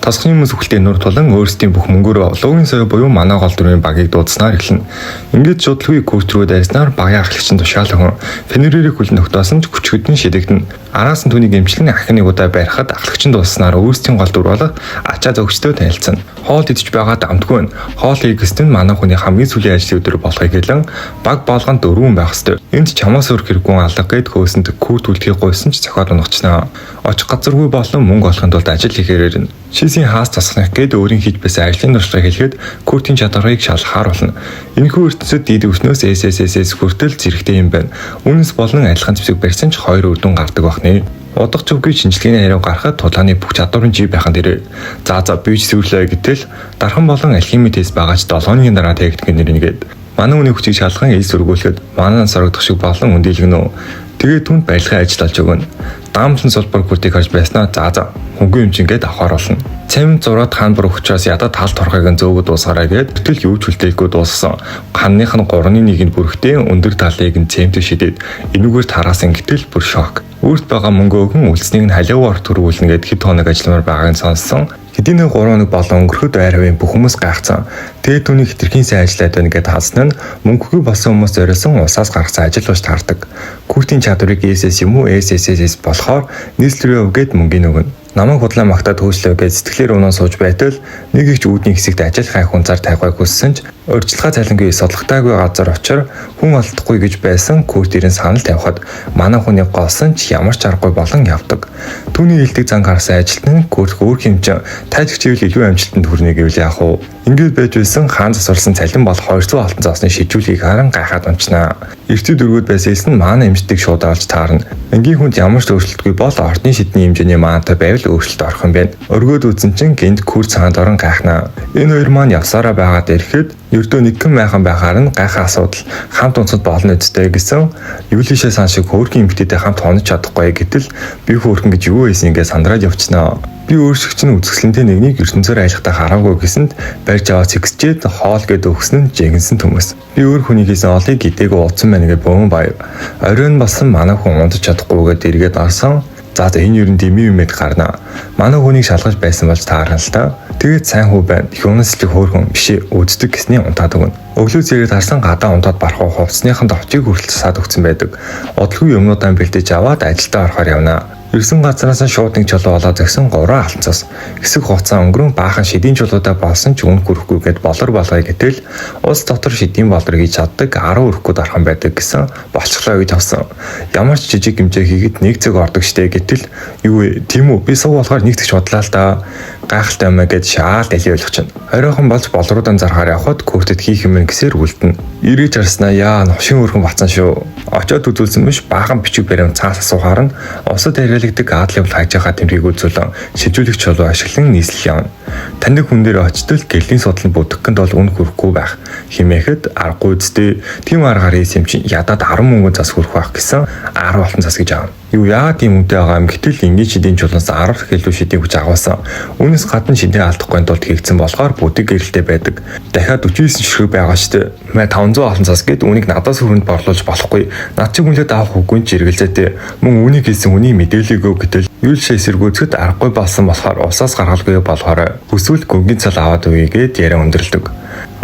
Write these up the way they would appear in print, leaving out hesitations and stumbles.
Тосгоны хүмүүс үхэлтэй нур тулан өөрсдийн бүх мөнгөөрөө луугийн соёо буюу манай гол дүрмийн багийг дуудсанаар эхэлнэ. Ингээд шудлгүй Курт рүү дайснаар багийн ахлагч нь тушаал хүн. Фенририйг хүлэн тогтоосон ч хүчгэд нь шидэгдэнэ. Араас нь түүнийг эмчлэн ахин нэг удаа барихад ахлагч нь дууссанаар өөрсдийн гол дүр болох ачаа зөгчтэй танилцсан. Хоол идэж байгаад амтгүй байна. Хоол хийх нь манай хүний хамгийн сүүлийн ажлын өдөр болохыг хэлэн баг болгонд дөрвөн байх ёстой. Энд чамаас өөр хэрэггүй алга гээд хөөсөнд Курт үлдэхийг гуйсан ч цохиод унагчнаа. Очих газаргүй болон мөнгө олохын тулд ажил хийхээр ирнэ. Шисийн хаас тасгах гээд өөрийн хийж байсан ажлын туршлагыг хэлэхэд Куртийн чадварыг шалгахаар болно. Энэхүү ертөнцид дид өвснөөс SSSS хүртэл зэрэгтэй юм байна. Үүнээс болон адилхан зэвсэг барьсан ч хоёр үр дүн гардаг бахны. Удах зүвгүй шинжилгээний хариу гарахад тулааны бүх чадварын жив байхan дээрээ. За за би ч сүрлээ гэтэл дархан болон алхимийн тест байгаа ч 7 хоногийн дараа тэгдэг нэрнэ гээд. Манай хүний хүчийг шалган эл сүргүүлэхэд манай сорогдох шиг болон өндийлгэнэ. Тэгээд түнд барилгын ажил олж өгнө. Даамлан сулбар Куртийг харж байснаа за за хөнгөн юм чинь гээд авахар болно. Цамин зураад хаан бүр учраас ядаа тал торхойг нь зөөгөө дуусгараа гээд гэтэл юу ч үлдээгүй дууссан. Ханных нь 3-ны 1-ийг бүрхтээ өндөр талыг нь цемтэй шидээд энүүгээр тараасан гэтэл бүр шок. Өөрт байгаа мөнгө өгөн үлдснийг нь халиу орт төрүүлнэ гээд хэд хоног ажилламаар байгааг нь сонссон. Хэдийн нэг 3 хоног болон өнгөрөхөд ойр хувийн бүх хүмүүс гайхсан. Тэгээд түүний хэтэрхийн сайн ажиллаад байна гэдээ хадсан нь мөнгөгүй болсон хүмүүс зориулсан усаас гаргасан ажил болж таардаг. Куртийн чадварыг SS юм уу SSSS болохоор нийслэл рүү өвгээд мөнгөний өгнө. Намайг худлаа магтаад хөөслөө гэж сэтгэлээр унаа сууж байтал нэг их ч үүдний хэсэгт ажил хайх хүн зар тавихыг хүссэн ч урьдчилгаа цалингүй судалгатаагүй газар очир хүн олдохгүй гэж байсан Курт ирэн санал тавихад манай хүний голсон ч ямар ч аргагүй болон явдаг. Түүний хэлдэг зан гарсан ажилтан нь Курт өөр хэмжин тайжигч ивэл илүү амжилтанд хүрнэ гэвэл яах вэ? Ингээд байж байсан хаан засварлсан цалин бол 200 алтан зоосны шижүүлгийг харан гайхаад унчнаа. Эртний дөргүүд байсан хэлсэн манай эмчдэг шууд олж таарна. Энгийн хүнд ямар ч өөрчлөлтгүй бол ордны шидний хэмжээний маантай байвал өөрчлөлт орох юм байна. Өргөөд үзэн чинь гинт Курт цаанд орон гайхнаа. Энэ хоёр маань явсараа байгаад ирэхэд ердөө нэгэн майхан байхаар нь гайхаа асуудал хамт унцад болно үсттэй гэсэн Юлишээ сан шиг хөөрхөн эмэгтэйтэй хамт хонож чадахгүй гэтэл би хөөрхөн гэж юу байсан ингээ сандраад явчихнаа. Би өөр шиг чинь үзэсгэлэнтэй нэгнийг ертөнцөөр аялахдаа хараагүй гэсэнд барьж аваад сэгсчээд хоол гээд өгсөн нь жигэнсэн төмөс. Би өөр хүний хийсэн олыг гидээгүй уудсан байна гэж бөөн баяр. Оройн болсон манай хүн унтаж чадахгүйгээд эргээд орсон. За за энэ ер нь дэмий юмэд гарна. Манай хүнийг шалгаж байсан болж таарна л та. Тэгээд сайн хүү байна. Их унасчлыг хөөрхөн биш үздэг гэсний унтаад өгнө. Өглөө зэрэг харсан гадаа унтаад барах уу хувцсныхан товчийг хүртэл засаад өгсөн байдаг. Удалгүй юмнуудаа бэлдэж аваад ажилдаа орохоор явна. Ирсэн газараас нь шууд нэг чулуу болоод згсэн 3 алтан цас. Хэсэг хугацаа өнгөрөн баахан шидийн чулуудаа болсон ч үн хүрэхгүй гэд болор болгоё гэтэл улс дотор шидийн болор хийж чаддаг 10 өрөхгүй дархан байдаг гэсэн болцглоо гэж авсан. Ямар ч жижиг хэмжээ хийгээд нэг цаг ордог штэ гэтэл юу вэ? Тийм үү? Би суг болохоор нэг цагч бодлаа л да. Гайхалтай юм а гэд шаал дэлий ойлгочихно. Оройхон болж болруудан зархаар явхад Куртэд хийх юм гэсээр үлдэнэ. Эргэж харснаа яа новшин өрхөн бацсан шүү. Очоод үзүүлсэн биш баахан бичиг баримт цаас асуухаар нь усад хариалагддаг аадлын бол хайж байгаа тэмдгийг үзүүлэн шижүүлэх чулуу ашиглан нийслэл явна. Таныг хүн дээр очтол гэрлийн судлан бүдггэнд бол үн хүрэхгүй байх. Химээхэд аргагүй үсттэй. Тийм аргаар хийсэн юм чинь ядаад 10 мөнгөн цас хүрэх байх гэсэн 10 алтан цас гэж аавна. Юу яагаад тийм үнэтэй байгаа юм гэтэл энгийн шидийн чулуунаас 10 дахь илүү шидийн хүч агуулсан. Үүнээс гадна шидийн алдахгүй тулд хийгдсэн болохоор бүдэг гэрэлтэй байдаг. Дахиад 49 ширхэг байгаа штэ. Мэ 500 алтан цас гэд үүнийг надаас өрөнд борлуулж болохгүй. Над чиг хүнлээд авах үгүй ч эргэлзээтэй. Мөн үүнийг хийсэн хүний мэдээллийг өг гэтэл Юлшээ эсэргүүцэхэд аргагүй болсон болохоор усаас гаргалгүй болохоор хүсвэл гүнгийн цал аваад өгье гэд яриа өндөрлөдөг.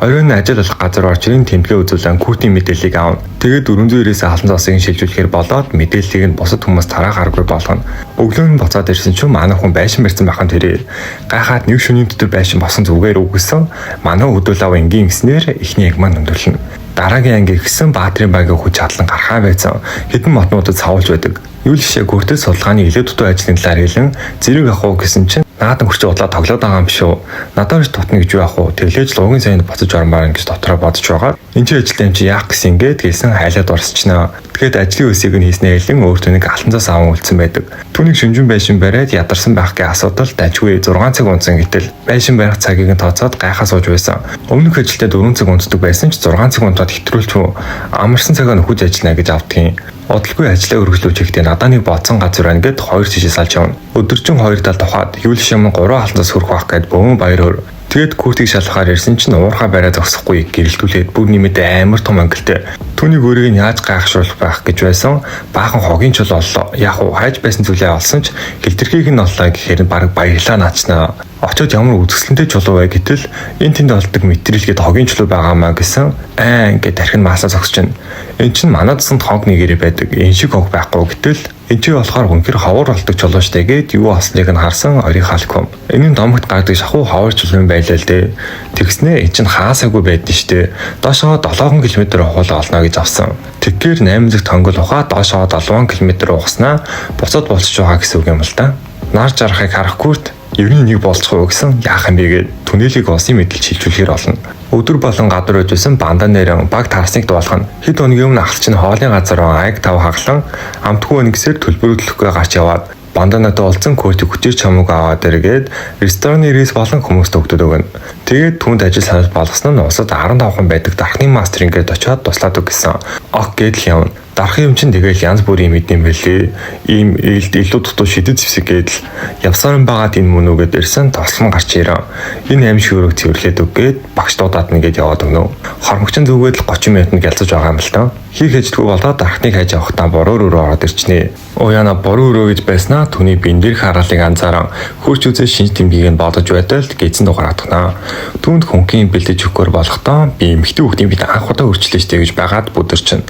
Оройн ажил болох газар орж ирэн тэмдэглээ үзүүлэн Куртийн мэдээллийг авна. Тэгээд 490-ээс алтан зоосыг шилжүүлэхээр болоод мэдээллийг нь бусад хүмүүс тараах аргагүй болгоно. Өглөө нь буцаад ирсэн чинь манай хүн байшин барьсан байхan тэрээ. Гайхаад нэг шөнийн дотор байшин босон зүгээр үгүйсэн. Манай хөдөл ав энгийн гиснээр эхний анги маань өндөрлөнө. Дараагийн анги гисэн Баатрын багийн хүч чадлан гархаа байсан. Хэдэн моднуудад савлж байдаг. Юу л жишээ Куртэд судалгааны илүү дутуу ажлын талаар хэлэн зэрэг авах уу гэсэн чинь наадан хүч удлаа тоглоод байгаа юм биш үү? Надад ч тутна гэж юу ах уу? Тэглээж луугийн саянд буцаж ормоор ингэж дотроо бодож байгаа. Энд чи ажилтан юм чи яах гэсэн ингээд хэлсэн хайлаад орсчнаа. Тэгэхэд ажлын үсийг нь хийснээ хэлэн өөр түүнийг алтан цас аван үлдсэн байдаг. Түүнийг шүнжин байшин бариад ядарсан байх гэ асуудал дажгүй 6 цаг унтсан гэтэл байшин барих цагийг нь тооцоод гайхаа сууж байсан. Өмнөх ажилдаа 4 цаг унтдаг байсан ч 6 цаг унтаад хэтрүүлчихв. Амарсан цагаа нөхөж ажиллана гэж авдгийн. Удалгүй ажлаа өргөжлүүлж хийхдээ надаа нэг бодсон газар байна гэд хоёр шишээ салж явна. Өдөржин хоёр тал тухаад Юлшим 3 алтан цас хүрэх байх гэд бөөн баяр хөр. Тэгээд Куртийг шалгахаар ирсэн чинь уурхай бариа зогсохгүй гэрэлтүүлээд бүр нэмээд амар том ангилтай. Түүнийг өөрийг нь яаж гайхшруулах байх гэж байсан. Баахан хогийн чул оллоо. Яг уу хайж байсан зүйлээ олсон ч хилтерхийг нь оллоо гэхээр нь баг баярлаа наачнаа. Очоод ямар үзэсгэлэнтэй чулуу вэ гэтэл энэ тэнд олдог материал гээд хогийн чулуу байгаамаа гэсэн аа ингээд тархин маасаа зогсож байна. Эн чинь манай тусанд хог нэгэрээ байдаг. Энэ шиг хог байхгүй гэтэл энэ чи болохоор үнэхэр ховор болдог чулуу штэ гээд юу олсныг нь харсан ориг халком. Энэ нь домогт гардаг шахуу ховор чулуу юм байлаа л дээ. Тэгснээ эн чинь хаасаагүй байдэн штэ. Доошоо 7 км ухуул олно гэж авсан. Тэгэхээр 8 зэг тонгол ухаа доошоо 7 км ухснаа буцаад болчихж байгаа гэсэн үг юм л да. Нар жарахыг харах Курт ерний нэг болцох уу гэсэн яах юм бэ гээд түнэлийг олсон мэдэл шилжүүлэхээр олно. Өдөр болон гадар үжсэн банда нэрэн баг таарсныг дуулгана. Хэд хоногийн өмнө ахалч нь хоолын газар аяг тав хаглан амтгүй нэгсээр төлбөрөглөхгүй гарч яваад банданатай уулзсан Куртыг хүчээр чамууг аваад эргээд рестораны рейс болон хүмүүст өгдөд өгнө. Тэгээд түүнд ажил санал болгосон нь улсад 15 хүн байдаг дархны мастер ингээд очиод туслаад өг гэсэн. Ок гэдэл явна. Дарах юм чинь тэгэл янз бүрийн юм идэм байлээ. Ийм ээлд илүү дутуу шидэт зэвсэг гэдэл явсаар нь байгаад энэ мөн үгээд ирсэн тослон гарч ирэн. Энэ аим шүүрэг цэвэрлээд өг гээд багш дуудаад нэгээд яваад өгнө. Хормогчин зүгээд л 30 минутанд гялцаж байгаа юм л та. Хийх ажилтгүй болоод дархныг хайж явахдаа буруу руу ороод ирчнэ. Оо яна буруу өрөө гэж байснаа түүний бин дээрх хараалыг анзааран хөрч үзээ шинж тэмдгийг нь бодож байтал гидсэн дугаар атгана. Түүнд хөнхийн бэлдэж өгөхөөр болохдоо би эмэгтэй хүүхдийн бид анх удаа өрчлөө штэ гэж байгаад бүдэрчин.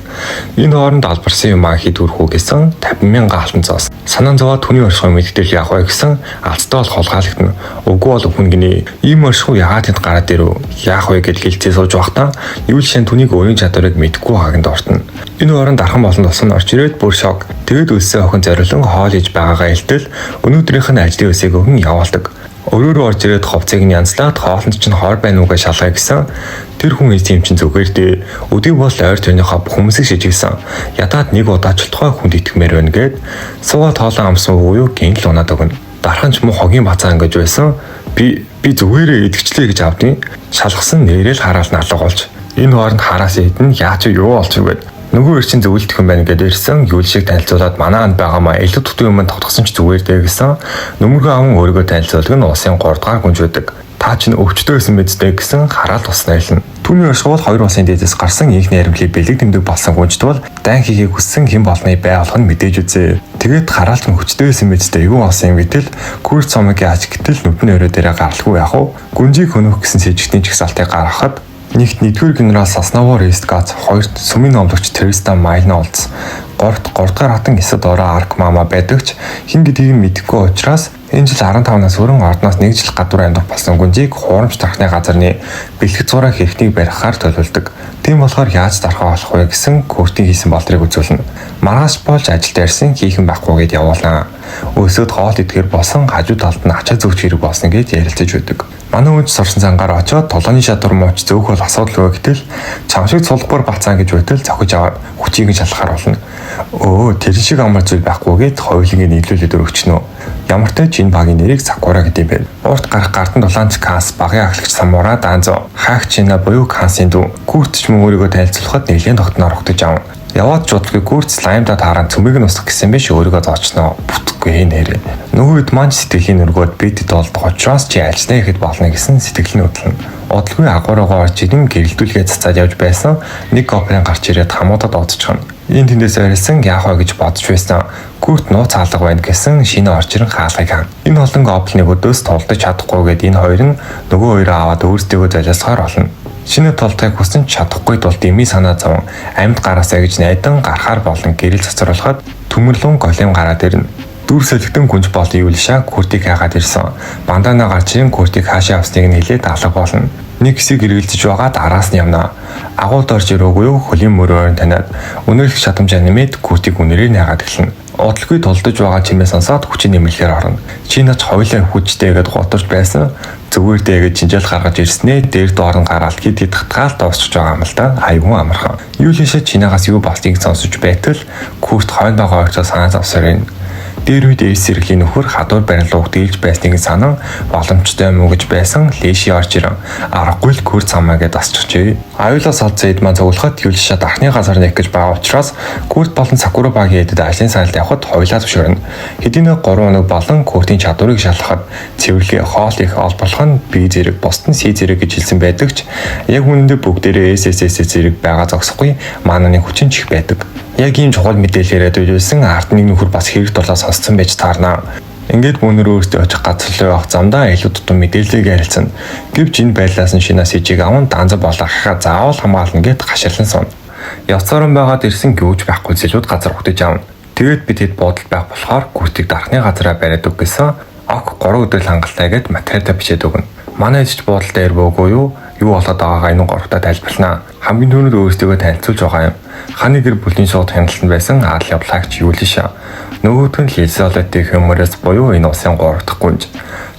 Энэ хооронд албарсан юм аа хэд хүрэх үү гэсэн 50 мянган алтан цоос. Санаан зовоо түүний оршихуй мэдтэл яах вэ гэсэн алдтай бол хулгайлагдана. Үгүй бол өвхөн гинэ. Ийм оршихуй яагаад тэнд гараад ирэв? Яах вэ гэж хэлцээ сууж байхдаа юу л шин түүнийг өөрийн чадварыг мэдэхгүй байгааг нь дортно. Энэ хооронд дархан болон тусан орж ирээд бүр шок. Тэгээд үлсээ охин зориулан хоол хийж байгаагаа илтэл өнөөдрийнх нь ажлын үсийг өгөн явуулдаг. Өрөөрөө орж ирээд хувцыг нь янзлаад хоолнд чинь хоор байна уу гэж шалгая гэсэн. Тэр хүн эзэн юм чинь зүгээр дээ. Өдий бол ойр тэрнийхээ бүх хүмүүсийг шижигсэн. Ядаад нэг удаа ч болтугай хүнд итгэмээр байна гэд суугаад хоолон амсан уу юу гинл унаад өгнө. Дархан ч муу хогийн бацаан гэж байсан. Би зүгээрээ идэгчлээ гэж авдیں۔ Шалгасан нэрэл хараал налга болж. Энэ хооронд хараас идэн яаж юу олж үгээд. Нөгөө эр чинь зөвлөлдөх юм байна гэдээ ирсэн. Юул шиг танилцуулаад манай анд байгаа маа илүү дутуу юм тогтгосон ч зүгээр дээ гэсэн. Нүмерхөө аван өөрийгөө танилцуулдаг нь улсын 3 дугаар гүнж байдаг. Та чинь өвчтөө байсан мэт дээ гэсэн хараал туснаа хэлнэ. Түүний оршихуул хоёр улсын дээдээс гарсан инх найрамлыг бэлэг тэмдэг болсон гүнжт бол дайн хийхийг хүссэн хэн болныг бай болох нь мэдээж үзээ. Тэгээд хараалт нь хүчтэй байсан мэт дээ юу болсон юм гэтэл Курт сомогийн ач гэтэл нүдний өрөө дээрээ гаралгүй яах вэ? Гүнжийг хөнөөх гэсэн сэжигтний жагсаалтыг гаргахад нэгт нэгдүгээр генерал Саснаво Рестгац, хоёрт сүмийн номлогч Тристан Майлна олдсон. Гуравт гуравдугаар хатан Исадора Арк мама байдагч хэн гэдгийг мэдэхгүй учраас энэ жил 15-наас өрөн ордноос нэг жил гадуур амьдрах болсон гүнжийг хуурамч дархны газарны бэлгэц зураа хэрэгтнийг барихаар төлөвлөдөг. Тийм болохоор яаж дархаа олох вэ гэсэн Куртийн хийсэн болдрыг үзүүлнэ. Маргааш болж ажилд ярьсан хийх юм байхгүй гэд явуулнаа. Өсөөд хоол идэхээр болсон хажуу талд нь ачаа зөөч хэрэг болсон гэж ярилцаж байдаг. Манай хүнч сурсан зангаар очиод толгойн шатар мууч зөөх бол асуудалгүй гэтэл чам шиг цулгуур бацаан гэж байтал зохиж аваад хүчийг нь шалгахаар болно. Өө тэр шиг амар зүйл байхгүй гэд хоёулангийг нийлүүлээд өргөчнө. Ямар ч тач энэ багийн нэрийг Сакура гэдэг юм байна. Урт гарах гардан дулаанч Кас, багын ахлагч Самура Данзо, Хаагчина буюу Касын дүү Курт ч мөн өөрийгөө танилцуулахад нэлээд тогтноор огтож авна. Яваад ч удалгүй Курт слаймдаа тааран цөмийг нь устгах гэсэн биш өөрийгөө зоочноо. Бүтггүй нэрээ. Нөгөө үед маань сэтгэлийн өргөөд бидэд болдох учраас чи альснаа ихэд болно гэсэн сэтгэл нь хөдлөнө. Удалгүй агуураагаа орж ирэн гэрэлтүүлгээ цацаад явж байсан нэг гоблин гарч ирээд хамуудад одчихно. Энэ тэндээс арилсан яах вэ гэж бодож байсан. Курт нууц хаалга байна гэсэн шинэ орж ирэн хаалгыг хаана. Энэ олон гоблиныг өдөөс тулдаж чадахгүй гэд энэ хоёр нь нөгөө хоёроо аваад өөрсдийгөө золиослохоор болно. Шинэ тулдахыг хүсэн ч чадахгүй тул дэмий санаа зовон амьд гараасаа гэж найдан гарахаар болон гэрэл цацруулахад төмөрлөн голем гараад ирнэ. Дүр солигдсон гүнж бол Юлша Куртийг хайгаад ирсэн. Бандана гарч ирэн Куртийг хаашаа авсныг нь хэлээд алга болно. Нэг хэсэг эргэлзэж байгаад араас нь явна. Агуулд орж ирээгүй юу хөлийн мөрөөр таниад өнөөлөх чадамж нэмээд Куртийг үнэрээр найгаад эхэлнэ. Удалгүй тулдаж байгаа чимээ сонсоод хүчин нэмлэхээр орно. Чи нач хоёлаа хүчтэй гэдээ готорч байсан. Зүгээр дээ гэж чинжэл гаргаж ирснээ дээр доор нь гараал хэд хэд хатгаал дуусчих байгаа юм л да. Айгүй амархан. Юулишээ чинаагаас юу болтыг сонсож байтал Курт хойно байгаа ойрцоо санаа зовсоор байна. Дээр үед эс зэрэглийн нөхөр хадуур барин лууг дийлж байсныг санан боломжтой юм уу гэж байсан Леши орж ирэн аргагүй л Курт самаа гэдээ асчихжээ. Аюулаас олдсон эд маань цуглахад Юлиша дархны газар нэг гэж байгаа учраас Курт болон Сакура багийн эдэд ажлын саналд явхад хоёулаа зөвшөөрнө. Хэдийнэ 3 хоног болон Куртын чадварыг шалгахад цэвэрлэгээ, хоол их олборлох нь B зэрэг, бусд нь C зэрэг гэж хэлсэн байдаг ч яг үнэндээ бүгдээрээ SSS зэрэг байгаа зогсохгүй маананы хүчин ч их байдаг. Яг ийм чухал мэдээлэл яриад байлсан ард нэг нөхөр бас хэрэг дулаа сонсцсон байж таарна. Ингээд бүүнөр өөртөө очих газар руу явах замдаа илүү тутам мэдээллийг ярилцсан. Гэвч энэ байдлаас нь шинаа сэжиг аван данза болохоо заавал хамгаална гэд гаширлан сууна. Явцаар нь байгаад ирсэн гүйж байхгүй зэлүүд газар угтаж авна. Тэгээд бид хэд буудалд байх болохоор Куртийг дархны газараа бариад өг гэсэн. Ок 3 өдөр хангалттай гэд материалаа бичээд өгнө. Манай ээж буудал дээр буугүй юу? Юу болоод байгаагаа энэ гуравтаа тайлбарлана. Хамгийн түрүүнд өөрсдийгөө танилцуулж байгаа юм. Ханы гэр бүлийн шууд хяналтанд байсан адал явлагч Юлиша. Нөгөөх нь Лизолетийн Хуморес буюу энэ улсын 3 дахь гүнж.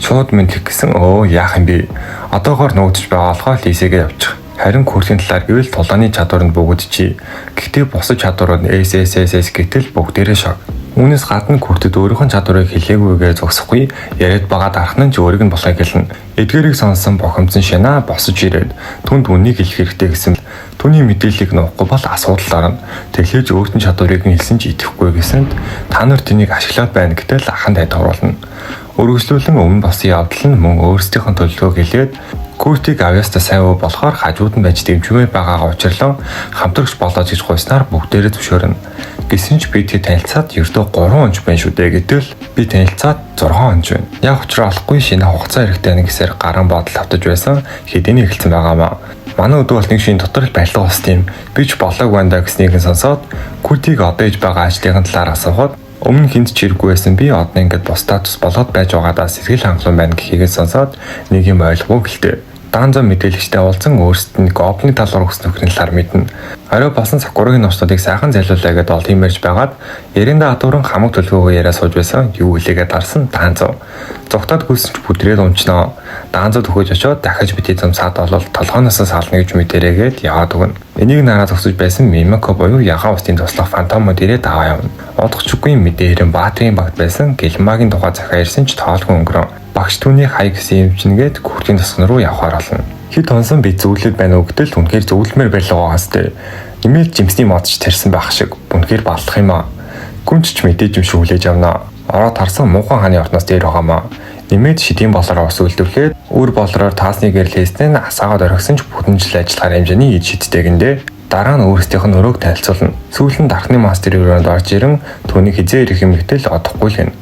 Шууд мэдлэх гэсэн өө яах юм бэ? Одоогоор нуугдж байгаа болохоор Лисегээ явчих. Харин Куртийн талаар гэвэл тулааны чадвар нь бөгөөдөжээ. Гэхдээ бусад чадварууд нь SSSS гэтэл бүгдээрээ шок. Үүнээс гадна Куртэд өөрийнх нь чадварыг хэлээгүйгээ зогсохгүй яриад байгаа дарах нь ч өөрийг нь болохыг хэлнэ. Эдгээрийг сонссон бухимдсан Шана босож ирээд түнд үннийг хэлэх хэрэгтэй гэсэн. Түүний мэдээллийг нуухгүй бол асуудал орно. Тэглээж өөрт нь чадварыг нь хэлсэн ч итгэхгүй гэсэнд та нар тэнийг ашиглаад байна гэтэл аханд тайлбарлана. Өргөжлүүлэн өмнө болсон явдал нь мөн өөрсдийнх нь төлөвлөгөөг хэлээд Куртийг авьяастай сайн өв болохоор хажууд нь байж дэмжмээр байгаагаа учирлан хамтрагч болооч гэж гуйснаар бүгдээрээ зөвшөөрнө. Гэсэн ч би тэд танилцаад ердөө 3 онж байна шүү дээ гэтэл би танилцаад 6 онж байна. Яг учраа олохгүй шинэ хугацаа хэрэгтэй байна гэсээр гарan бодол автаж байсан хэдийний эхэлсэн байгаамаа. Манай өдөө бол нэг шин дотор л барилга бас тийм би ч болоог байна да гэснийг нь сонсоод Куртийг одоо иж байгаа ажлын талаар асуухад өмнө хүнд ч хэрэггүй байсан би одоо ингээд бус статус болоод байж байгаадаа сэтгэл хангалуун байна гэхийг сонсоод нэг юм ойлгов гэлтэй. Данзо мэдээлэгчтэй уулзан өөрсдөд нь гоблины талаар өгсөн нөхрийн талаар мэднэ. Орой болсон Сакурагийн нуушнуудыг сайхан залиулаа гэдээ ол тиймэрж байгаад яриандаа адууран хамаг төлөвөөгөө яриа сууж байсан юу хэлээгээ дарсан Данзо. Зугтаад гүйсэн ч бүдрээд унчнаа. Данзо төхөж очиод дахиж бити зам саад олол толгооноос сална гэж мэдэрээгээд яваад өгнө. Энийг нараа зогсож байсан Мимако буюу ягаан устын туслах фантомод ирээд аваа явна. Удахчгүй мэдээ хэрэн Баатрийн багт байсан Гэлмагийн тухай захиа ирсэн ч тоолгүй өнгөрөн. Багш түүний хай гэсэн юм чингээд Куртийн тосгон руу явхаар болно. Хэд хонсон би зөвлөд байна уу гэтэл үнэхээр зөвлөмөр барилга байгаас тээ. Нэмээд жимсний модч тарьсан байх шиг үнэхээр баллах юм аа. Гүнч ч мэдээж юм шиг хүлээж авна. Ороод харсан муухан хааны ордноос дээр байгаамаа. Нэмээд шидийн болороо ус үлдвэрлээд үр болороор таасны гэрэл хийснээр нь асаагаад орхисон ч бүтэн жил ажиллахаар хэмжээний ид шидтэй гиндэ. Дараа нь өөрсдийнх нь өрөөг танилцуулна. Сүүл нь дархны мастер өрөөнд орж ирэн түүнийг хизээ ирэх юм гэтэл одохгүй л гэнэ.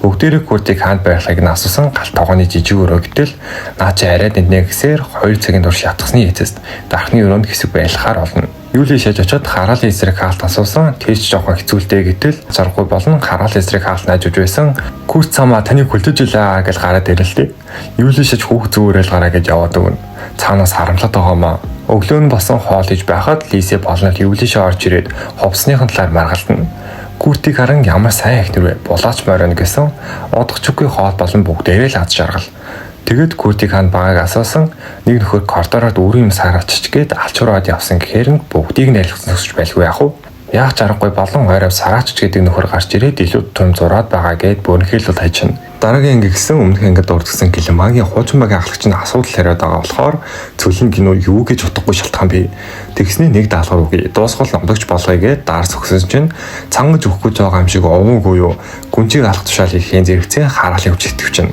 Бүгдээрээ Куртийг хаанд байрлахыг нь асуусан галт тогооны жижиг өрөө гэтэл наа чи арай дэнтнэ гэсээр 2 цагийн турш ятгсны эцэст дархны өрөөнд хэсэг байлгахаар болно. Юули шаж очиод хараалын эсрэг хаалт асуусан. Тэр ч жоохон хэцүүлтэй гэтэл заргүй болон хараалын эсрэг хаалт найжууж байсан. Курт самаа таныг хүлдэж илаа гэж гараад ирэлтэй. Юули шаж хүүх зүүрэл гараа гэж яваад өгнө. Цаанаас харамлаад байгаамаа. Өглөө нь болсон хоол хийж байхад Лисе болон Юулишээ орж ирээд хувцсныхын талаар маргалдана. Куртийг харан ямар сайн их нэр вэ? Булаач морин гэсэн удахчгүй хоол болон бүгдээрээ л аз жаргал. Тэгээд Куртийг хаан багааг асуусан нэг нөхөр коридороор дүүрэн юм сараачч гээд алчуураад явсан гэхээр нь бүгдийг нь арилгасан зөксөж байлгүй яах вэ? Яах чаргагүй болон ойроо сараачч гэдэг нөхөр гарч ирээд илүү тум зураад байгаа гэд бүрэнхийлэл хайчна. Дараагийн анги гэсэн өмнөх ангид дурдсан Гэлмагийн хуучин багийн ахлагч нь асуудал яриад байгаа болохоор цөлн кино юу гэж утгагүй шалтгаан бий. Тэгсний нэг даалгавар үгүй. Дуусгал номдогч болгоё гэд даарс өгсөн чинь цангаж өгөх гэж байгаа юм шиг овоогүй юу. Гүнжийг алах тушаал хийхин зэрэгцээ хараалын хүч итгэвч нь.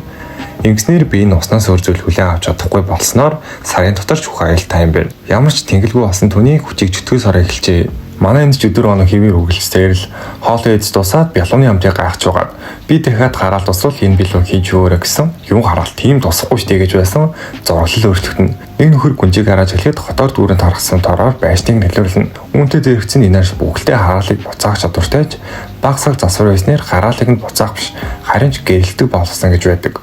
Ингэснээр би энэ уснаас өөр зүйл хүлээн авч чадахгүй болсноор сарын дотор ч бүх аюултай юм байна. Ямар ч тэнгэлгүй болсон түүний хүчийг чөтгөөс ороо эхэлжээ. Манай энд ч өдөр хоног хэвээр үргэлжлэхээр л хоолоо идэж дуусаад бялууны амтыг гайхаж байгаа. Би дахиад хараал тусвал энэ билүү хийж өөрөө гэсэн юм хараал тийм тусахгүй штэ гэж байсан зураглал өөрчлөгдөнө. Нэг нөхөр гүнжийг харааж эхлээд хотоор дүүрэн тархсан тороор байшныг нөлөөлнө. Үүнтэй зэрэгцэн энэ бүгдтэй хараалыг буцаах чадвартай ч баг саг засвар байснаар хараалыг нь буцаах биш харин ч гэрэлтдэг болгосон гэж байдаг.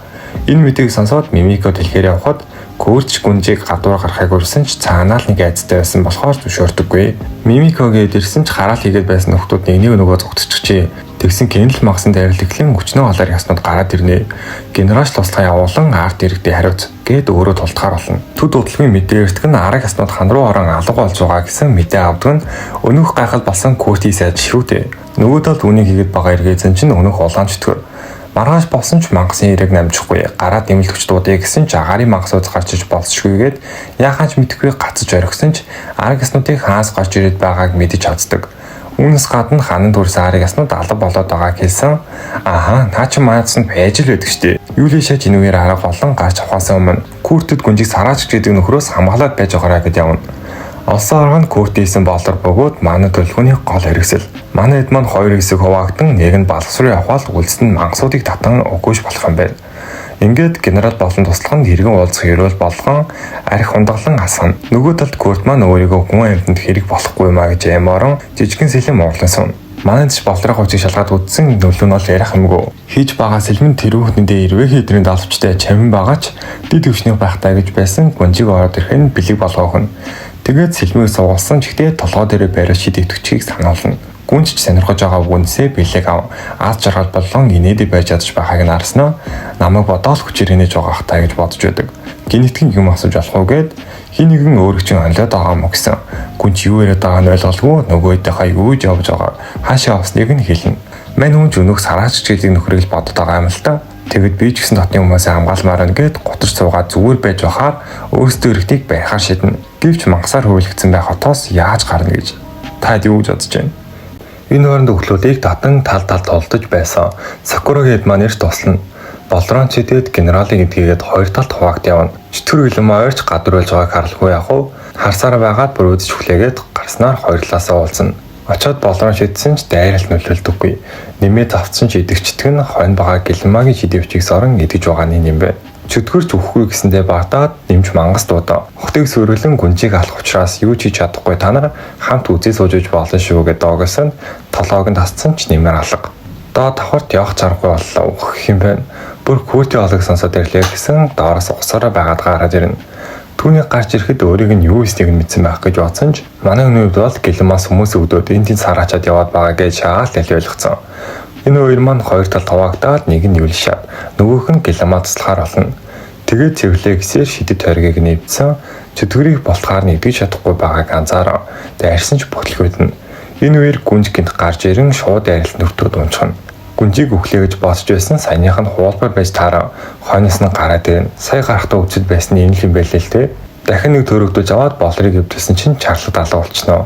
Энэ мэдээг сонсоод Мимико дэлхээр явхад Курч гүнжийг гадуур гарахыг урьсан ч цаанаа л нэг айцтай байсан болохоор зөвшөөрдөггүй. Мимико гээд ирсэн ч хараал хийгээд байсан нөхдүүд нэг нэг нөгөө зугтчихжээ. Тэгсэн генэл магсан дайрлаглан өчнөө олоор яснууд гараад ирнэ. Генерал туслахаа явуулан арт иргэдээ хариуц гээд өөрөө тултахаар болно. Төд удалгүй мэдээ эртг нь араг яснууд хан руу орон алга болж байгаа гэсэн мэдээ авдаг нь өнөөх гайхал болсон Курти сайд шүү дээ. Нөгөө талд үнийг хийгээд байгаа эргээзэн чинь өнөөх улаан чөтгөр. Маргааш болсон ч мангасын эрэг намжихгүй. Гараа дэмэлдэгч дуудъя гэсэн ч агаарын мангас уз гарч иж болцшгүйгээд яхаач мэдэхгүй гацаж орхисон ч араг яснуудыг хаас гарч ирээд байгааг мэдэж чаддаг. Үүнээс гадна ханан төрс араг яснууд алга болоод байгааг хэлсэн. Аха, наа чи маадсан байж л байдаг штэ. Юули шаж энүүгээр арга болон гарч авахаас өмнө Күртэд гүнжиг сараач гэдэг нөхрөөс хамгаалаад байж байгаараа гэд явна. Олсон арга нь Күрт хийсэн болор бөгөөд манай төлөвлөгөөний гол хэрэгсэл. Манай хэд маань хоёр хэсэг хуваагдан нэг нь балгас руу явхал үлдсэн нь мангасуудыг татан үгүйш болох юм байна. Ингээд генерал болон туслах нь хэргэн уулзах ерөөл болгон арх хундаглан асгана. Нөгөө талд Күрт маань өөрийгөө хүн амьтанд хэрэг болохгүй юм а гэж яморон жижигэн сэлэм уурлан сууна. Манай дэш болрын хувцыг шалгаад үзсэн нөлөө нь бол ярих юмгүй. Хийж байгаа сэлмэн тэрүүх нэндээ ирвэх эдрийн далавчтай чамин байгаа ч дид төвшнийх байхтай гэж байсан гүнжиг ороод ирэх нь бэлэг болгоох нь. Тэгээд сэлмийг суулгасан ч ихтэй толгой дээрээ бариад шидэвтгчийг сануулна. Гүнж ч сонирхож байгаа үгнсээ бэлэг ав. Аз жаргал болон инээдэй байж чадж байгааг нь харснаа намайг бодоол хүчээр инээж байгаа хта гэж бодож байдаг. Гинэтгэн юм асууж болох уу гэд хин нэгэн өөрөг чинь онлоод байгаа юм гэсэн. Гүнж юу яриад байгааг нь ойлголгүй нөгөөдийнхаа юу гэж явж байгаа хаашаа явсныг нь хэлнэ. Мань хүн ч өнөөх сараач гэдэг нөхрийг л бодод байгаа юм л та. Тэгэд би ч гэсэн дотны хүмүүсээ хамгаалмаар байна гэд гутарч суугаад зүгээр байж байхаар өөрсдөө эргэдийг барихаар шиднэ. Гэвч мангасаар хөвлөгдсөн байх хотоос яаж гарна гэж та юу гэж бодож байна? Энэ хооронд өглөөлийг татан тал тал тулдаж байсан. Сакурагийн хэд маань эрт туслана. Болрон чидэд генералын эдгээгээд хоёр талд хуваагт явна. Чөтгөр гэлэн ойрч гадуур болж байгааг харалгүй яах вэ? Харсаар байгаад бүр үзэж хүлээгээд гарснаар хоёр талаасаа уулзна. Очоод болрон шидсэн ч дайралт нөлөөлдөггүй. Нэмээ завцсан ч идэгчдэг нь хойно байгаа гэлмагийн шидэвчийг сорон идэж байгаа нь юм бэ. Чөтгөрч өгөхгүй гэсэндээ бардаад нэмж мангас дуудаа. Хотыг сөрөглөн гүнжийг алах учраас юу ч хийж чадахгүй та нар хамт үзээ сууж иж болно шүү гэдээ доогосон толгойг нь тасцсан ч нэмэр алга. Доо давхарт явах чаргагүй боллоо өгөх юм байна. Бүр хүүтийн олог сонсоод ирлээ гэсэн доороос усаараа байгаад гараад ирнэ. Түүний гарч ирэхэд өөрийг нь юу хийснийг нь мэдсэн байх гэж бодсон ч манай хүний хувьд бол гэлэмаас хүмүүс өгдөөд энэ тийм сараачаад яваад байгаа гэж шаал тал ойлгоцсон. Энэ хоёр маань хоёр талд хуваагдаад нэг нь юлшаад нөгөөх нь гэлэмаа туслахаар болно. Тэгээд цэвэрлээ гэсээр шидэт тойргийг нэвдсэн чөтгөрийг болтохоор нэгдэж чадахгүй байгааг анзаараа. Дайрсан ч бүтлгүүднэ. Энэ үеэр гүнж гинт гарч ирэн шууд арилт нүртүүд унчихна. Гүнжийг өглөө гэж бодож байсан саяных нь хуулбар байж таараа хойноос нь гараад ирнэ. Сая гарахдаа үцэд байсан энэ л юм байлээ л те. Дахин нэг төрөгдөж аваад болрыг эвдэлсэн чинь чарлаг алга болчихноо.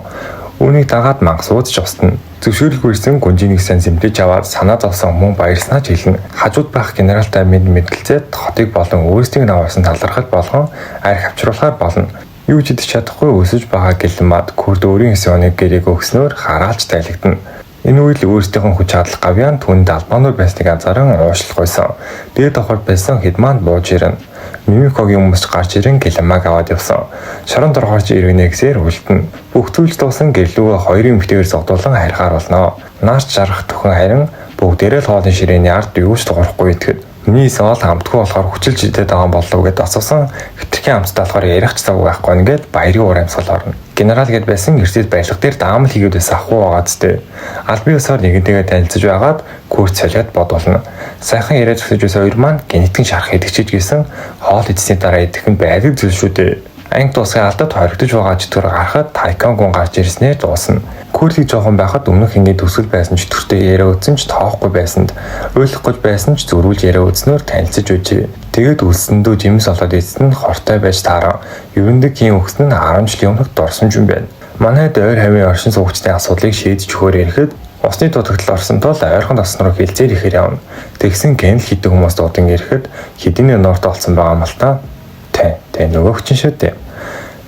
Үүнийг дагаад мангас уудч устна. Зөвшөөрлгүй ирсэн гүнжийн нэг сан зэмлэж аваад санаа зовсон мөн баярснаа ч хэлнэ. Хажууд байх генералтай мэд мэдлцээд хотыг болон өөрсдийг нь авсан талархал болгон арх авчруулахаар болно. Юу ч идэж чадахгүй өсөж байгаа гэлмад Күрд өөрийн хэсэг гэрээг өгснөөр хараалж тайлагдана. Энэ үед л өөрсдийнх нь хүч чадал гавьяан түүнд албанууд байсныг анзааран уушлах байсан. Дээд давхар байсан хэд маань бууж ирнэ. Мимикогийн хүмүүс гарч ирэн гэлмаг аваад явсан. Шорон торгоорч иргэнэ гэсээр үлдэнэ. Бүх зүйлс дуусан гэрлүүгээ хоёрын битээр зогдуулан харихаар болно. Наарч жаргах төхөн харин бүгдээрээ л хоолын ширээний ард юу ч дуурахгүй итгэд. Миний соол хамтгүй болохоор хүчилж идээд байгаа болов уу гэдээ асуусан. Хитрхийн амттай болохоор ярих ч цаг байхгүй нэгэд баярын уур амьсгал орно. Генерал гэд байсан эрсэд баялга дээр даамал хийгээд байсан ахуу байгаа зү. Албан ёсоор нэгэнтэйгээ танилцаж байгаад Күрт солиод бодуулна. Сайхан яриа зөксөж байсан хоёр маань гинэтгэн шарах идэгчиж гисэн хоол идсэний дараа идэх нь байдаг зүйл шүү дээ. Анги дуусгын алдад хоригдож байгаа чөтгөр гарахад Тайкон гүн гарч ирснээр дуусна. Күрлийг жоохон байхад өмнөх энгийн төсөл байсан чөтгөртэй яриа үзсэн ч тоохгүй байсанд ойлгох гэж байсан ч зөрүүлж яриа үзснөөр танилцаж үжээ. Тэгээд үлсэндөө жимс олоод эцэст нь хортой байж таараа. Юундаг хийн өгсөн нь 10 жилийн өмнөх дурсамж юм байна. Манай ойр хавийн оршин суугчдын асуудлыг шийдэж өгөхөөр ирэхэд усны дутагдал орсон тул ойрхон тосон руу хилцээр ихээр явна. Тэгсэн гэнэл хийдэг хүмүүс дуудан ирэхэд хэдийн нуурт олцсон байгаа юм л та. Тэ, тэ нөгөөх чинь шүү дээ.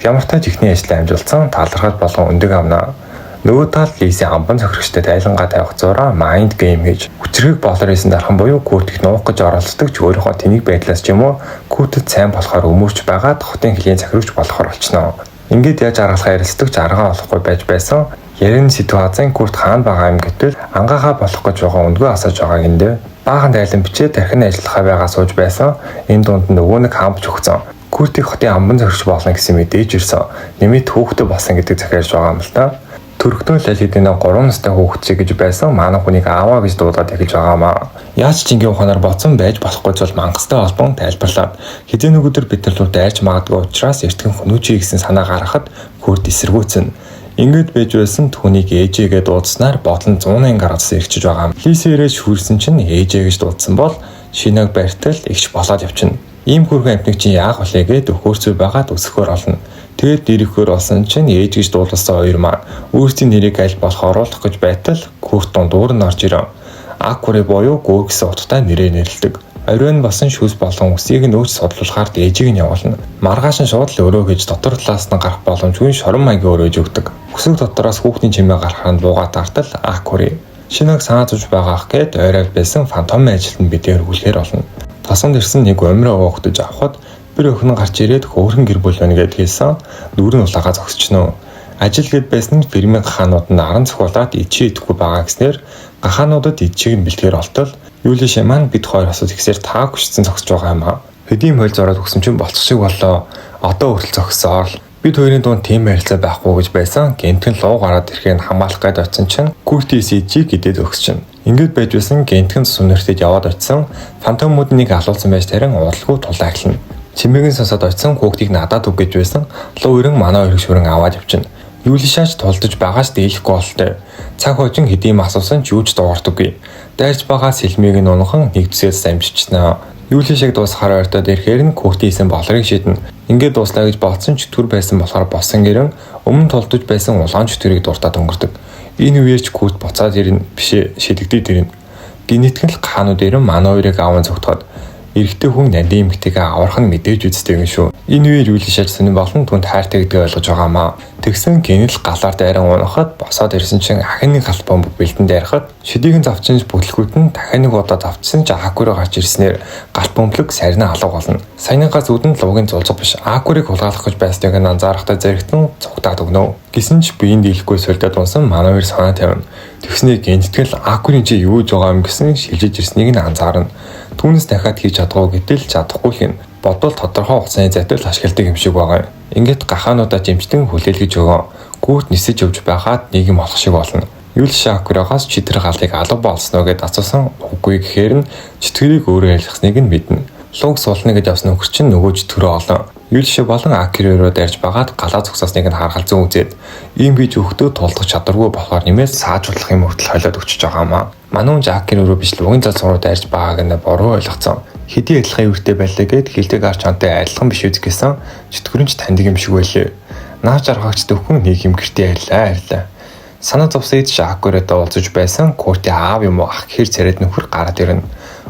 Ямар тач ихний ажлаа амжилтсан талархал болгон өндөг авна. Нөгөө талд Лиси амбан цохирогчтой тайлангаа тавих зураа mind game хийж хүчрхэг болор хийсэн дархан буюу Күрт их нуух гэж оролддог ч өөрийнхөө тэнэг байдлаас ч юм уу Күртэд сайн болохоор өмөрч байгаад хотын хөлийн захирагч болохоор болчихно. Ингээд яаж аргалахаа ярилцдаг ч аргаа олохгүй байж байсан. Ярин ситуацийн Күрт хаана байгаа юм гэтэл ангаахаа болох гэж байгаа үндгөө асааж байгаа гиндэ. Баахан дайлан бичээ тархин ажиллахаа байгаа сууж байсан. Энэ дунд нөгөө нэг хамбч өгсөн. Күртийг хотын амбан зөрч болно гэсэн мэдээж ирсэн. Нэмээд хүүхдээ болсон гэдэг захиарж байгаа юм л та. Төрөгтөн аль хэдийн 3 настай хүүхэд гэж байсан. Манай хүнийг ааваа гэж дуудаад эхэлж байгаамаа. Яаж ч ингийн ухаанаар бодсон байж болохгүй зүйл мангастай холбон тайлбарлаад хэзээ нэг өдөр бид нар руу дайрч магадгүй учраас эртгэн хөнөөчий гэсэн санаа гаргахад Күрт эсэргүүцэн. Ингээд байж байсан түүнийг ээжээгээ дуудснаар бодол нь 180 градус эрчиж байгаа юм. Лисэрээ шүүрсэн чинь ээжээ гэж дуудсан бол шинэг барьтал игч болоод явчихна. Ийм хүрхэн амтныг чинь яах вэ гэд өхөрцөө байгаад өсөхөр олно. Тэгээд дэрхөр болсон чинь ээж гэж дуулсан хоёр маань өөрсдийн нэрийг аль болох оруулах гэж байтал Күрт дундуур нь орж ирэн. Акури буюу гүүр гэсэн утгатай нэрээр нэрлэдэг. Оройн болсон шүүс болон үсийг нь өөч судлуулахаар дээжийг нь явуулна. Маргааш нь шууд л өрөө гэж дотор талаас нь гарах боломжгүй шорон маягийн өрөөж өгдөг. Өсөг дотроос хүүхний чимээ гарахаар нь буугаа тартал Акури. Шинэг санаа зовж байгаах гээд ойроо байсан фантом ажилд нь бидээр хүлэхээр олно. Тосонд ирсэн нэг умраа хөөгдөж авахад бір охин гарч ирээд хөөрхөн гэр бүл байна гэд хэлсэн. Нүр нь улаагаа зогсчихно. Ажил гээд байсан нь фирмийн гахаанууд нь аран цохиулаад ичээ идэхгүй байгаа гэснээр гахаануудад ичээг нь бэлтгэр олтол Юулишээ маань бид хоёр асууд ихсээр таа хүчсэн зогсож байгаа юм аа. Хэдийн хойл зороод өгсөн чинь болцох шиг боллоо. Одоо хүртэл зогссоор л бид хоёрын дунд тийм харилцаа байхгүй гэж байсан. Гэнтэн луу гараад ирэхийг хамгаалах гээд очисон чинь Күрти СЖ гэдээ зогсчихно. Ингээд байж байсан гэнтхэн сунэртэд яваад очисон. Фантомууд нэг алуулсан байж тарин удалгүй тулаа эхэлнэ. Чимээг нь сонсоод очисон хүүхдийг надад өг гэж байсан. Луу өрөн манай хоёр шүрэн аваад явчихна. Юулишаач тулдаж байгаас дийлэхгүй болтой. Цаг хожин хэдийн асуусан ч юу ч дуурдаггүй. Дайрч байгаа сэлмийг нь унахан нэг зүсээс амжичнаа. Юулишаг дуусахаар ойртоод ирэхээр нь хүүхдийн исэн болрыг шидэнэ. Ингээд дууслаа гэж бодсон ч чөтгөр байсан болохоор босон гэрэн өмнө тулдаж байсан улаан чөтгөрийг дуртаад өнгөрдөг. Энэ үеэр ч хүүхд буцаад ирнэ бишээ шидэгдээд ирнэ. Гинэтгэн л хаанууд ирэн манай хоёрыг аван цогтоход эрэгтэй хүн нандин эмэгтэйгээ аврах нь мэдээж үсттэй юм шүү. Энэ үеэр Юулишаач сонин болон түнд хайртай гэдгийг ойлгож байгаамаа. Тэгсэн гинэл галаар дайран унахад босоод ирсэн чинь ахин нэг гал бомб бэлдэн дайрахад шидийг нь завчин бүтлгүүд нь дахин нэг удаа завчсан ч Акүрэ гарч ирснээр гал бомблог сарнаа алга болно. Саяныхаа зүудэнд лугийн зулзах биш Акүрийг хулгайлах гэж байсныг нь анзаарахтаа зэрэгтэн цугтаад өгнө. Гисэн ч биеийн дийлэхгүй сольдод унсан манай хоёр санаа тавина. Тэгсний гинтгэл Акүрийн чи юу гэж байгаа юм гэсэн шилжиж ирснийг нь анзаарна. Түүнээс дахиад хийж чадахгүй гэтэл чадахгүй л юм. Бодвол тодорхой хугацааны зайтай л ашигладаг юм шиг байгаа юм. Ингээд гахаануудаа жимчтэн хүлээлгэж өгөө. Гүүрт нисэж явж байхад нэг юм олох шиг болно. Юул Шакурагаас чи тэр галыг алга болсноо гэд асуусан үгүй гэхээр нь чөтгөрийг өөрөө ялгсныг нь мэднэ. Луг суулна гэж явсан нөхөр чинь нөгөө чөтгөрөө олон. Юулши болон Акиро руу дайрч байгаад галаа зогсоосныг нь харгалзан үзээд ийм гэж өгтөө тулдах чадваргүй болохоор нэмээд саажуулах юм хүртэл хойлоод өчөж байгаа юм аа. Манай хүн Акиро руу биш лугийн зал руу дайрч байгааг нь буруу ойлгоцсон. Хэдий адилхан эвэртэй байлаа гэд хилдэг арч онтой адилхан биш үз гэсэн чөтгөрөнч таньдаг юм шиг байлээ. Наа жаргагч дөхөн нэг юм гэртээ ярьлаа ярьлаа. Санаа зовсон эд Акиротой уулзаж байсан Курти аав юм уу ах гэхэр царайд нөхөр гараад ирнэ.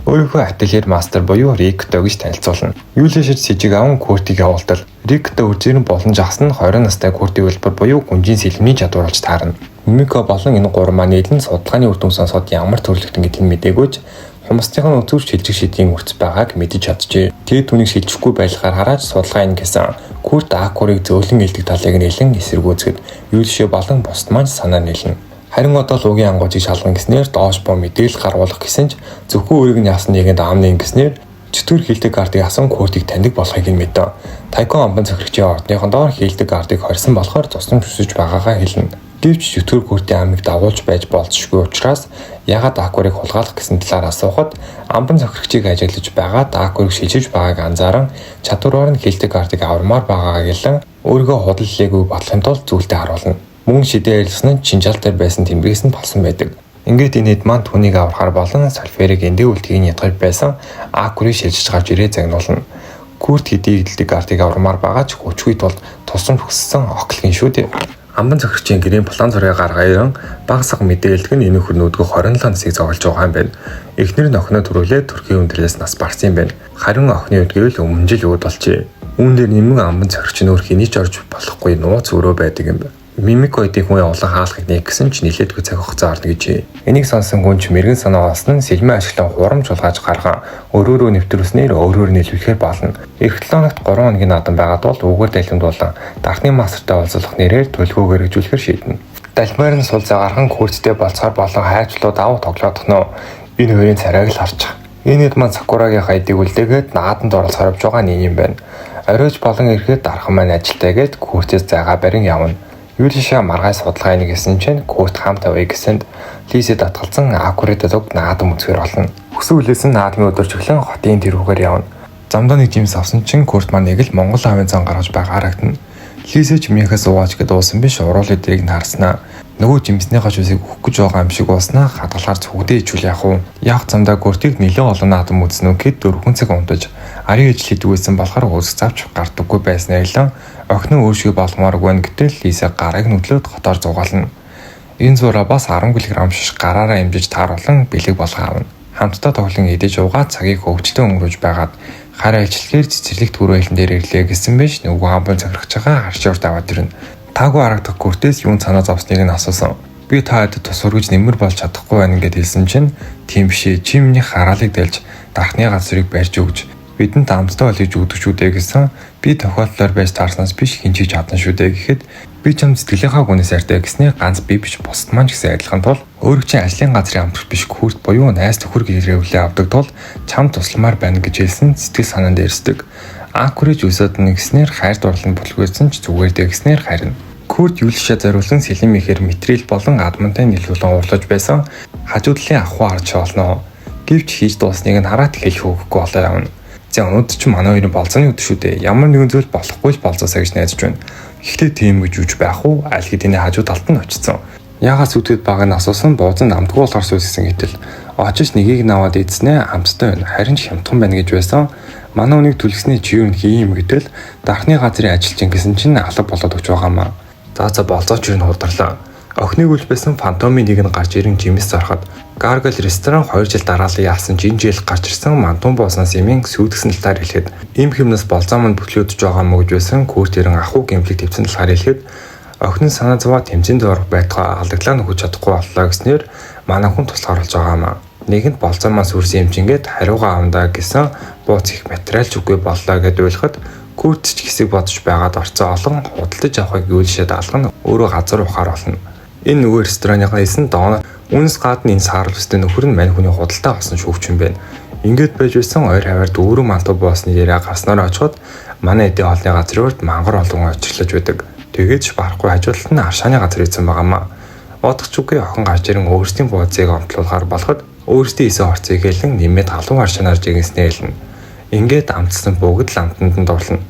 Өөрийнхөө ательер мастер буюу Рикто гэж танилцуулна. Юулишид сэжиг аван Куртиг явуултал Рикто үржирэн болон жагсан нь 20 настай Курти улбар буюу гүнжийн сэлмийн чадвар болж таарна. Мимико болон энэ гурван маань нийлэн судалгааны үр дүн сонсоод ямар төрлөختөн гэдгийг мдэггүй ч хумсных нь үзүүр шилжих шидийн үрц байгааг мэдэж чаджээ. Тэгээд түүнийг шилжихгүй байхаар хараад судалгаа ин гэсэн Курт Акурыг зөөлөн илдэг талыг нэлэн эсэргүүцэхэд Юулши болон бусд маань санаа нийлнэ. Харин одоо лугийн ангуужийг шалган гэснээр доош боо мэдээлэл гаргуулах гэсэн ч зөвхөн өөрийг нь яасан нэгэнд аамны ингэснээр чөтгөр хилдэг гардыг асан Куртыг таньдаг болохыг нь мэдэн. Тайкон амбан цохирогчийн ордныхон доор хилдэг гардыг хорьсон болохоор тусламж хүсэж байгаагаа хэлнэ. Гэвч чөтгөр Куртын амыг дагуулж байж болзошгүй учраас ягаад Акурыг хулгайлах гэсэн талаар асуухад амбан цохирогчийг ажиглаж байгаа Акурыг шилжиж байгааг анзааран чадвараар нь хилдэг гардыг авармаар байгаагаа гэлэн өөрийгөө худал хэлээгүй бодлохын тулд зүйлтэй харуулна. Мөн шидэ ярилцсан нь чинжаал дээр байсан тэмдгээс нь болсон байдаг. Ингээд энэ хэд маань түүнийг аврахаар болон сальферийг эндээ үлдгийг ядгаж байсан Акурыг шилжиж гарч ирээ загнуулна. Курт хэдий идэлдэг гардыг авармаар байгаа ч хүчгүй тулд тусламж хүссэн оклгийн шүү дээ. Амбан зохирчийн гэрийн план зургийг гаргаа ирэн баг саг мэдээлдэг нь энэ нөхөр нүүдгөх 27 насыг зоглож байгаа юм байна. Эхнэр нь охиноо төрүүлээд төрхийн өндөрлөөс нас барсан юм байна. Харин охины үед гэвэл өмнө жил өөд болжээ. Үүн дээр нэмэн амбан зохирч нь өөр хэний ч орж болохгүй нууц өрөө байдаг юм байна. Мимико эдийн хүн явуулан хаалхыг нэг гэсэн ч нилээдгүй цаг хугацаа орно гэжээ. Энийг сонсон хүн ч мэрэгэн санаа олсон нь сэлмэн ашиглан хурамч хулгайж гарган өөрөөрөө нэвтрүүлснээр өөрөөр нийлүүлэхээр болно. Эх 7 хоногт 3 хоногийн наадам байгаад бол үүгээр далимдуулан дархны мастертай уулзах нэрээр төлгөөгөр хэрэгжүүлэхээр шийднэ. Далмаар нь сул загархан Курттэй болцохоор болон хайрчлууд ав тоглоодох нөө. Энэ хоёрын царайг л харчих. Энэ хэд маань Сакурагийн хайдыг үлдээгээд нааданд оролцохоор явж байгаа нэг юм байна. Оройж болон ирэхэд дархан маань ажилтаа гээд Куртээс зайгаа барин явна. Юлиша маргааш судалгаа ийнэ гэсэн чинь Курт хамт авъя гэсэнд Лисе татгалзан Акурид луг наадам үзэхэр болно. Хүсэн үлээсэн наадмын өдөржиглэн хотын тэрүүгээр явна. Замдаа нэг жимс авсан чинь Курт маань нэг л Монгол аавын зан гаргаж байгаа харагдана. Лисе жимийнхээс уугаач гэдээ уусан биш уруулын дэрийг нь харснаа. Нөгөө жимснийхаа шүсийг өгөх гэж байгаа юм шиг ууснаа хадгалахаар зүгдээ ичүүл яах вэ? Явх замдаа Куртыг нэлээд олон наадам үзсэн үү гэд 4 цаг унтаж арын ажил хийдэг байсан болохоор үсэг завч гардаггүй байсан аялан охин нь өөршгүй болгомооргүй байна гэтэл Лиса гарыг нүдлөөд хотоор зугаална. Энэ зураа бас 10 кг шиш гараараа имжиж тааруулан бэлэг болгон авна. Хамтдаа тоглон идэж уугаад цагийг хөвгөлтэй өнгөрөөж байгаад хараа илчлэгээр цэцэрлэг түрүү айлан дээр ирлээ гэсэн биш нөгөө амбан захирагч байгаа харш урт аваад ирнэ. Таагүй харагдах Куртээс юун санаа зовсныг нь асуусан. Би та хэд тус өргөж нэмэр болж чадахгүй байна гэд хэлсэн чинь тийм биш ээ. Чи миний хараалыг дэлж дархны газрыг барьж өгч бидэнд амттай бол хийж өгдөг шүү дээ гэсэн. Би тохиолдлоор байж таарснаас биш хин ч хийж чадна шүү дээ гэхэд би чам сэтгэлийнхаа гүнээс хайртай гэсний ганц би биш бусд маань ч гэсэн адилхан тул өөрөө чинь ажлын газрын амтрах биш Курт буюу найз нөхөр гэрээвлээ авдаг тул чам тусламар байна гэж хэлсэн сэтгэл санаанд эрсдэг. Акуриж өсөд нэгснээр хайр дурлал нь бүтлгүйсэн ч зүгээр дээ гэснээр харина. Курт Юлишаа зориулсан сэлэм ихээр материал болон адмантай нийлүүлэн уурлаж байсан хажуу талын ахуй харж олно. Гэвч хийж дуусныг нь хараад хэлэх үггүй болоо явна. За өнөөдөр чи манай хоёрын болцооны өдөр шүү дээ. Ямар нэгэн зүйл болохгүй л болцоосаа гэж найдаж байна. Гэхдээ тийм гэж юуж байх уу? Аль хэдийн хажуу талд нь очсон. Яагаад сүтгэд байгааг нь асуусан бууз нь амтгүй болохоор сүсгсэн гэтэл очиж нэгийг наваад идснээ амттай байна. Харин ч хямдхан байна гэж байсан. Манай үнийг түлхсэний чи юу хий юм гэтэл дархны газрын ажилчин гэсэн чинь алга болоод өгч байгаамаа. За болцооч юу н хударлаа. Охиныг үл байсан фантомын нэг нь гарч ирэн жимс зархад Гаргал ресторан 2 жил дараалан яасан ч энэ жил гарч ирсэн мантун бууснаас имэн сүйдгсэн талаар хэлэхэд ийм хэмнэс болзоо манд бүтлгүүдж байгаа мó гэж байсан Курт ирэн ахуу гэмлэг твцэн талаар хэлэхэд охин нь санаа зовоо тэмцээнд орох байтугай алдаглаа нөхөж чадахгүй боллоо гэснээр манай хүн туслахаар болж байгаа маа. Нэгэнд болзоо маань сүрсэн юм чингээд хариугаа авандаа гэсэн бууц их материал ч үгүй боллоо гэд уйлахад Курт ч хэсэг бодож байгаад орцоо олон худалдаж авахыг юулшээд алга нь өөрөө газар ухаар болно. Энэ нөгөө рестораныхаа хэлсэн донот үнс гадна энэ саарл өстэй нөхөр нь мань хүний худалдаа авсан шүүгч юм байна. Ингээд байж байсан ойр хаваар дүүрэн манту боосны яриа гарснаар очиход манай эдийн хоолны газрын урд мангар олон очирлож байдаг. Тэгээд ч барахгүй хажуулалт нь аршааны газар ийцэн байгаамаа. Бодох ч үгүй охин гарч ирэн өөрсдийн бууцыг онтлуулахар болоход өөрсдийн исэн орцыг хэлэн нэмээд халуун аршаанаар жигэнснээ хэлнэ. Ингээд амтсан бүгд л амтанд нь дурлана.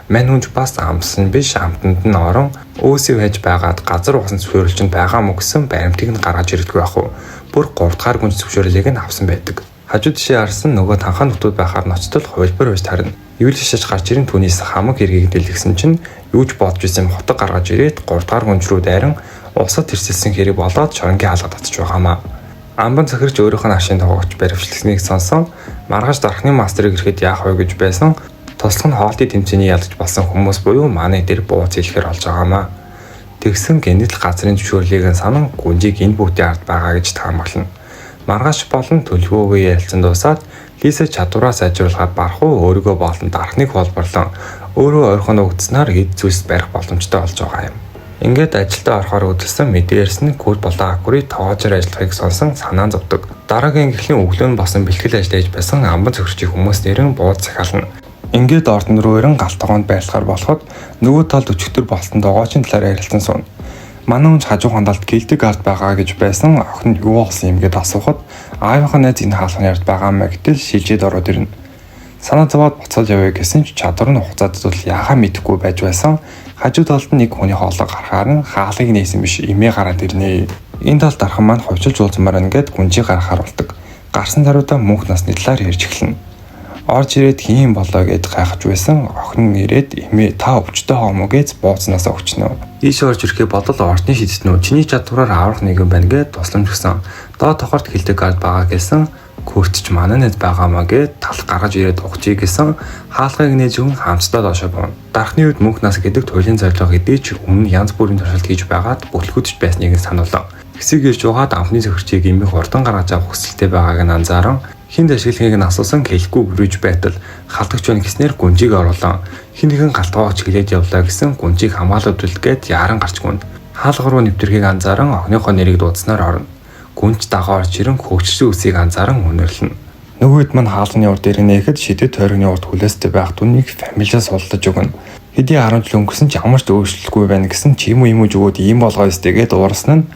Мань хүнч бас амсан биш амтанд нь орон өөсөө хайж байгаад газар угсан зөвшөөрлч нь байгаа мó гэсэн баримтыг нь гаргаж ирдэггүй байх уу. Бүр 3 дахь гүнж зөвшөөрлийг нь авсан байдаг. Хажуу тишээ харсан нөгөө танхаа нутууд байхаар ноцтол хувилбар байж тарна. Юулишаач гарч ирэн түүнээс хамаг хэргийг дэлгэсэн чинь юу ч бодож исэн хотог гаргаж ирээд 3 дахь гүнж рүү дайран усад тэрсэлсэн хэрэг болоод шоронгийн хаалга татчих байгаамаа. Амбан захирч өөрийнх нь ашийн тоогооч баривчласныг сонсон маргааш дархны мастерыг ирэхэд яах вэ гэж байсан. Туслах нь хоолтын тэмцээний ялгч болсон хүмүүс буюу манай дээр бууц хэлэхээр болж байгаамаа. Тэгсэн гэнэт л газрын зөвшөөрлийг нь санан гүнжийг энэ бүгдийн ард байгаа гэж таамаглана. Маргааш болон төлөвөөгөө ярилцсан дуусаад Лиса чадвараа сайжруулахад барах уу өөрийгөө болон дархныг холборлон өөрөө ойрхон өгдснээр эд зүйлс барих боломжтой болж байгаа юм. Ингээд ажилдаа орохоор өдөлсөн мэдээ ярьсан Курт болон Акури тоожор ажиллахыг сонсон санаа зовдөг. Дараагийн ангиллын өглөө нь босон бэлтгэл ажил хийж байсан амбан зөхөрчийн хүмүүс нэрэн бууз захиална. Ингээд ордон руу ирэн гал тогоонд байрлахаар болоход нөгөө талд өчигдөр болсон догоочийн талаар ярилцсан сууна. Манай хүн хажуу хандаалт гэлдэг ард байгаа гэж байсан охин нь юу болсон юм гэд асуухад аавынхаа найз энэ хаалганы ард байгаа маа гэтэл шилжээд ороод ирнэ. Санаа зовоод буцаад явъя гэсэн ч чадвар нь хугацаад тул яхаа мэдэхгүй байж байсан. Хажуу талд нь нэг хүний хоолой гарахаар нь хаалгыг нээсэн биш эмээ гараад ирнэ. Энэ талд дархан маань хувьчилж уулзмаар байна гэд гүнжий гаргахаар болдог. Гарсан даруйдаа мөнх насны талаар ярьж эхэлнэ. Орж ирээд хийм болоо гэд гайхаж байсан. Охин нь ирээд эмээ та өвчтөй хоомоо гэж бууцнаас өгчнө. Ийш орж ирэхээ бодол ордны шидтэн үү. Чиний чадвараар аврах нэг юм байна гэд тусламж өгсөн. Доод тохорт хилдэг гард байгаа гэсэн Курт ч манай найз байгаамаа гэд талх гаргаж ирээд угчий гэсэн хаалгыг нээж өгөн хамтдаа доошоо бууна. Дархны үед мөнх нас гэдэг туйлын зорилго хэдий ч өмнө янз бүрийн туршилт хийж байгаад бүтлгүүдж байсныг нь сануулсан. Хэсэг ирж угаад амтны зөхөрчийг эмих хурдан гаргаж авах хүсэлтэй байгааг нь анзааран хинд ашиглахыг нь асуусан хэлэхгүй бүрэж байтал халдагч байна гэснээр гүнжийг оруулан хин нэгэн галтгоогч хэлээд явлаа гэсэн гүнжийг хамгаалаад үлгээд яаран гарч гүнд. Хаалга руу нэвтэрхийг анзааран охиныхоо нэрийг дуудснаар орно. Гүнж дагаа орж ирэн хөгжсөн үсийг анзааран үнэрлэнэ. Нөгөөд мань хаалганы урд ирэн нээхэд шидэт тойрогны урд хүлээстэй байх түүнийг фамилиа суллаж өгнө. Хэдий 10 жил өнгөрсөн ч ямар ч өөрчлөлтгүй байна гэсэн ч юм уу юм уу өгөөд ийм болгоо ёстэйгээд уурсан нь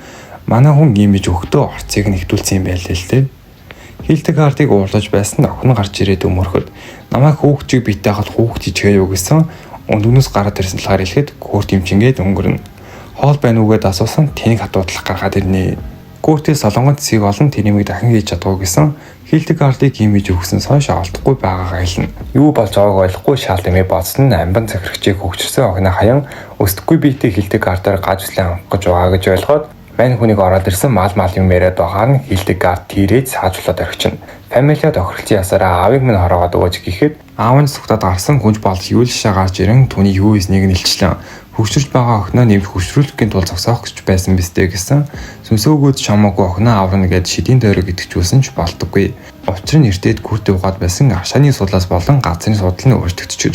манай хүн ийм иж өгтөө орцыг нэгдүүлсэн юм байлээ л дээ. Хилдегардыг уурлаж байсан нь охин гарч ирээд өмөрөхөд намайг хүүхчийг битэй хал хүүхд хийчихээ юу гэсэн өндөгнөөс гараад ирсэн талаар хэлэхэд Курт эмчингээд өнгөрнө. Хоол байна уу гэдээ асуусан тэнэг хатуудлах гаргаад ирнэ. Куртээ солонгон цэсийг олон тэр юмыг дахин хийж чадахгүй гэсэн Хилдегардыг ийм иж өгсөн хойш олдохгүй байгаагаа хэлнэ. Юу болж байгааг ойлгохгүй шаал эмээ бодсон нь амбан захирагчийг хөгжирсөн охиноо хаян өсдөхгүй биетэй Хилдегардаар гаж үслэн авах гэж байгаа гэж ойлгоод мань хүнийг ороод ирсэн мал мал юм яриад байгаа нь Хилдегард тэрээд саажуулаад орхино. Фамилиа тохиролцсон ясаараа аавыг минь хороогоод өгөөч гэхэд аав нь сугтаад гарсан хүнж болж Юлша гарч ирэн түүний юу хийснийг нь илчлэн хөгшөрч байгаа охиноо нэмж хөгшрүүлэхийн тулд зогсоох гэж байсан биз дээ гэсэн сүнсөөгөөд чамаагүй охиноо аварна гэд шидийн тойрог идэвхжүүлсэн ч болдоггүй. Учир нь эртээд Курт угаад байсан аршааны судлаас болон газрын судал нь өөрчлөгдөж.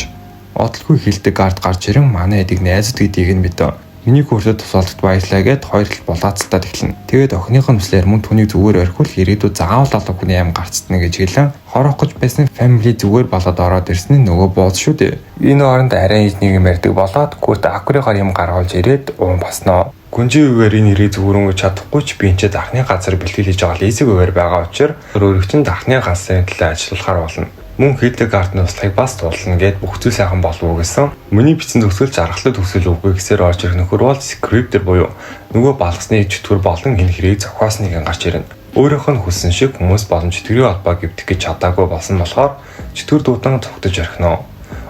Удалгүй Хилдегард гарч ирэн манай эдийг найзууд гэдгийг нь мэдв. Миний хүртэд тусаалдагт баярлалаа гэд хоёр тал булаацалтаад эхэлнэ. Тэгээд охиныхоо нүслээр мөн түүнийг зүгээр орхиул ирээдүйд заавал алга хүний ам гарцдана гэж хэлэн хорох гэж байсан family зүгээр болоод ороод ирсэн нь нөгөө бууз шүү дээ. Энэ оронд арай нэг юм ярьдаг болоод Курт Акурыгаар юм гаргуулж ирээд уун босноо. Гүнжийн үеэр энэ хэрийг зүгээр өнгөж чадахгүй ч би энэ ч дархны газар бэлтгэл хийж байгаа лизинг үеэр байгаа учраас өөрөөр чинь дархны газрын төлөө ажиллахаар болно. Мөн Хилдегард туслахыг бас тулна гэд бүх зүйл сайхан болов уу гэсэн. Миний бичсэн төгсгөл жаргалтай төгсгөл үгүй гэсээр орж ирэх нөхөр бол скриптер буюу нөгөө балгасны чөтгөр болон энэ хэрийг зохиосныг гарч ирнэ. Өөрийнх нь хүссэн шиг хүмүүс болон чөтгөрийн холбоо гівдэх гэж чадаагүй болсон болохоор чөтгөр дуудан цугтаж орхино.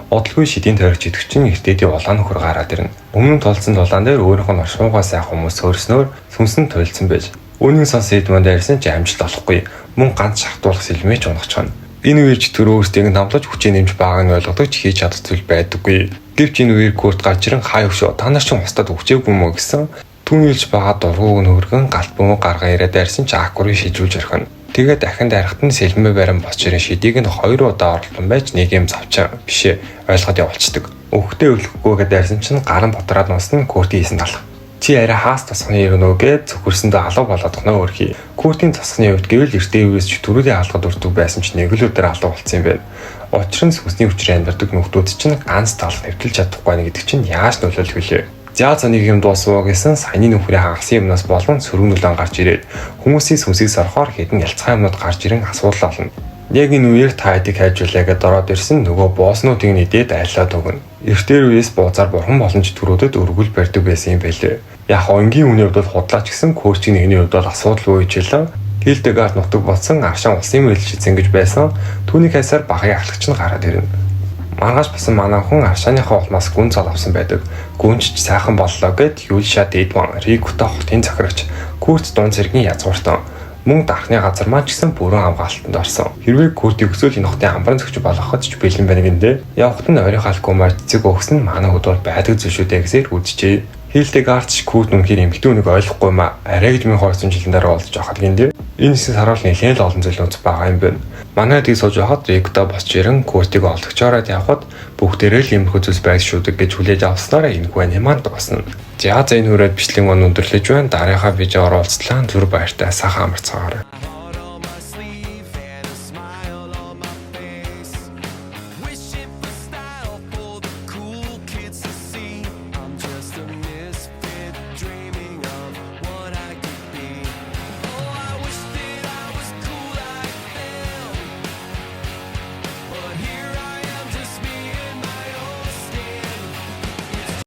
Удалгүй шидийн тойрогч идэвч чинь эртээдийн улаан нөхөр гараад ирнэ. Өмнө нь тулцсан тулаан дээр өөрийнх нь оршихуйгаа сайхан хүмүүс хөөрснөөр сүнсэн туйлдсан байж. Үүнийг сонсон Эдмонд ярьсан ч амжилт олохгүй. Мөн ганц шахтуулах сэлмэж унахчихна. Энэ үеэр чөтгөр өөрсдийг нь хамлаж хүчээ нэмж байгааг нь ойлгодог ч хийж чадах зүйл байдаггүй. Гэвч энэ үеэр Курт гарч ирэн хай өшөө та нар чинь устдад өгчээгүй юм уу гэсэн түүний хэлж байгаа дургууг нь хөргөн галт бөмбөг гаргаа ирээд дайрсан ч Акурыг шижүүлж орхино. Тэгээд дахин дайрахт нь сэлмээ барин босч ирэн шидийг нь хоёр удаа орлон байж нэг юм завчаа бишээ ойлгоод явуулцдаг. Өвхтөө өвлөхгүй гэдээ дайрсан чинь гарын ботраад нуусан Куртийн хийсэн талах. Чи арай хаас тосгоны ирнэ үү гэд цөхөрсөндөө алга болоод гоноо өрхий. Куртийн тосгоны хувьд гэвэл эртээ үеэс чөтгөрүүдийн хаалгад өртөг байсан ч нэг л өдөр алга болцсон юм байна. Учир нь сүнсний хүчээр амьдардаг нөхдүүд чинь ганц тал нэвтэлж чадахгүй байна гэдэг чинь яаж нөлөөлөх вүлээ? За за нэг юм дуусваа гэсэн саяны нөхрийн хагалсан юмнаас болон сөрөг нөлөөн гарч ирээд хүмүүсийн сүнсийг сорохоор хэдэн ялцхан юмнууд гарч ирэн асуудал олно. Яг энэ үеэр та хэдийг хайжуулаа гэдээ ороод ирсэн нөгөө бооснуудыг нэгдээд айлаад өгнө. Эртээр үеэс бууцаар бурхан болон чөтгөрүүдэд өргөл барьдаг байсан юм байлээ. Яг энгийн хүний хувьд бол худлаач гэсэн Курчийн нэгний хувьд бол асуудалгүй хичээлэн Хилдегард нутаг болсон аршаан улсын мэлжицэн гэж байсан. Түүний хайсаар багын ахлагч нь гараад ирнэ. Маргааш басан манай хүн аршааныхаа улмаас гүн цол авсан байдаг. Гүнч ч сайхан боллоо гэд Юлша Дэдван, Рикута хотын захирагч, Курт дунд цэргийн язгууртан мөн дархны газар маань ч гэсэн бүрэн хамгаалтанд орсон. Хэрвээ Куртийг өсөөл энэ хотын амбран зөгч болгоход ч бэлэн байна гиндэ. Явхад нь ойрын халкумаар цэцэг өгсөн нь манай хөд бол байдаг зүйл шүү дээ гэсээр үджээ. Хилдегард ч Курт үнэхээр эмэгтэй хүнийг ойлгохгүй маа. Арай гэж 1200 жилийн дараа олдож байхад гиндэ. Энэ хэсэг харуул нэлээд л олон зүйл нууц байгаа юм байна. Манай тийг сууж байхад Рикута босч ирэн Куртыг олдогчоороо явхад бүгдээрээ л иймэрхүү зүйлс байж шүүдэг гэж хүлээж авснараа энэ хүн маань дуусна. За за энэ хүрээд бичлэг маань өндөрлөж байна. Дараагаа видеоор уулзлаа. Зүр баяртай сайхан амарцгаарай.